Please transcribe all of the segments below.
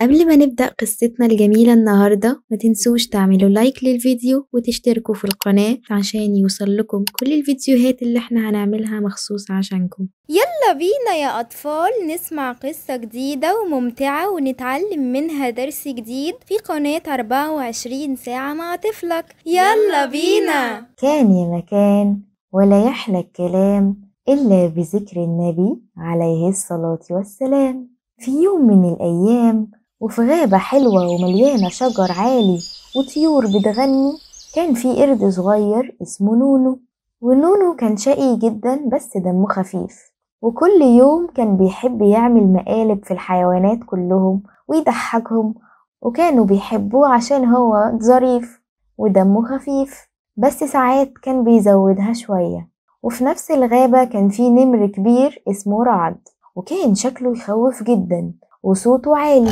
قبل ما نبدأ قصتنا الجميلة النهاردة، ما تنسوش تعملوا لايك للفيديو وتشتركوا في القناة عشان يوصل لكم كل الفيديوهات اللي احنا هنعملها مخصوص عشانكم. يلا بينا يا أطفال نسمع قصة جديدة وممتعة ونتعلم منها درس جديد في قناة 24 ساعة مع طفلك. يلا بينا. كان يا مكان ولا يحلى الكلام إلا بذكر النبي عليه الصلاة والسلام. في يوم من الأيام وفي غابة حلوة ومليانة شجر عالي وطيور بتغني، كان في قرد صغير اسمه نونو. ونونو كان شقي جدا بس دمه خفيف، وكل يوم كان بيحب يعمل مقالب في الحيوانات كلهم ويضحكهم، وكانوا بيحبوه عشان هو ظريف ودمه خفيف، بس ساعات كان بيزودها شوية. وفي نفس الغابة كان في نمر كبير اسمه رعد، وكان شكله يخوف جدا وصوته عالي،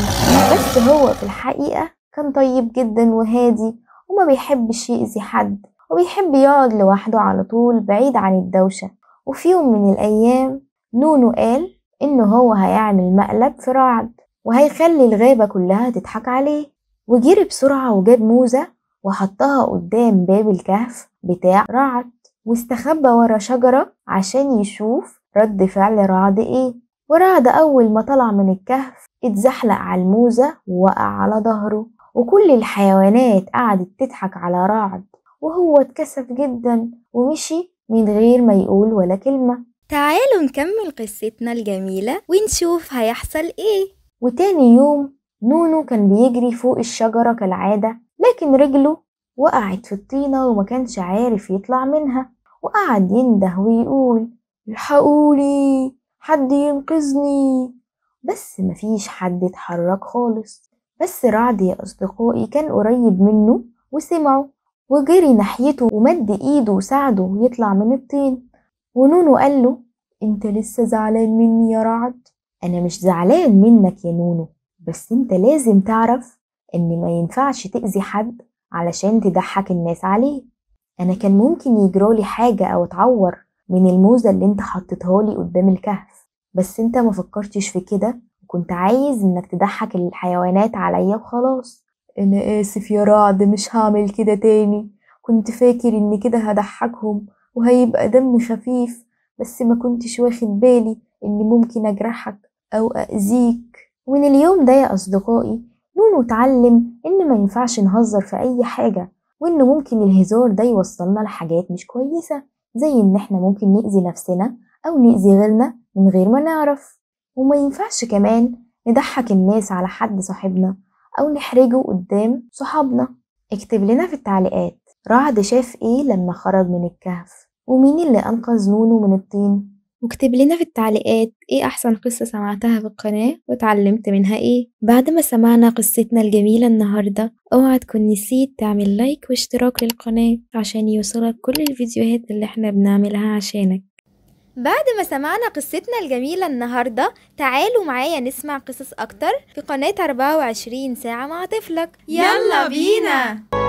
بس هو في الحقيقة كان طيب جدا وهادي وما بيحبش يأذي حد، وبيحب يقعد لوحده على طول بعيد عن الدوشة. وفي يوم من الأيام نونو قال إنه هو هيعمل مقلب في رعد وهيخلي الغابة كلها تضحك عليه، وجري بسرعة وجاب موزة وحطها قدام باب الكهف بتاع رعد، واستخبى ورا شجرة عشان يشوف رد فعل رعد ايه. ورعد أول ما طلع من الكهف اتزحلق على الموزة ووقع على ظهره، وكل الحيوانات قعدت تضحك على رعد، وهو اتكسف جدا ومشي من غير ما يقول ولا كلمة. تعالوا نكمل قصتنا الجميلة ونشوف هيحصل ايه. وتاني يوم نونو كان بيجري فوق الشجرة كالعادة، لكن رجله وقعت في الطينة وما كانش عارف يطلع منها، وقعد ينده ويقول الحقولي، حد ينقذني، بس مفيش حد اتحرك خالص. بس رعد يا أصدقائي كان قريب منه وسمعه، وجري ناحيته ومد ايده وساعده يطلع من الطين. ونونو قال له انت لسه زعلان مني يا رعد؟ انا مش زعلان منك يا نونو، بس انت لازم تعرف ان ما ينفعش تأذي حد علشان تضحك الناس عليه. انا كان ممكن يجرالي حاجة او اتعور من الموزة اللي انت حطيتها لي قدام الكهف، بس انت ما فكرتش في كده، وكنت عايز انك تضحك الحيوانات عليا وخلاص. انا اسف يا رعد، مش هعمل كده تاني، كنت فاكر ان كده هضحكهم وهيبقى دم خفيف، بس ما كنتش واخد بالي ان ممكن اجرحك او اذيك. ومن اليوم ده يا اصدقائي نونو اتعلم ان ما ينفعش نهزر في اي حاجة، وان ممكن الهزار ده يوصلنا لحاجات مش كويسة، زي ان احنا ممكن نأذي نفسنا او نأذي غيرنا من غير ما نعرف. وما ينفعش كمان نضحك الناس على حد صاحبنا او نحرجه قدام صحابنا. اكتب لنا في التعليقات رعد شاف ايه لما خرج من الكهف، ومين اللي انقذ نونو من الطين. واكتب لنا في التعليقات ايه احسن قصة سمعتها في القناة واتعلمت منها ايه. بعد ما سمعنا قصتنا الجميلة النهاردة، اوعى تكون نسيت تعمل لايك واشتراك للقناة عشان يوصلك كل الفيديوهات اللي احنا بنعملها عشانك. بعد ما سمعنا قصتنا الجميلة النهاردة، تعالوا معايا نسمع قصص أكتر في قناة 24 ساعة مع طفلك. يلا بينا.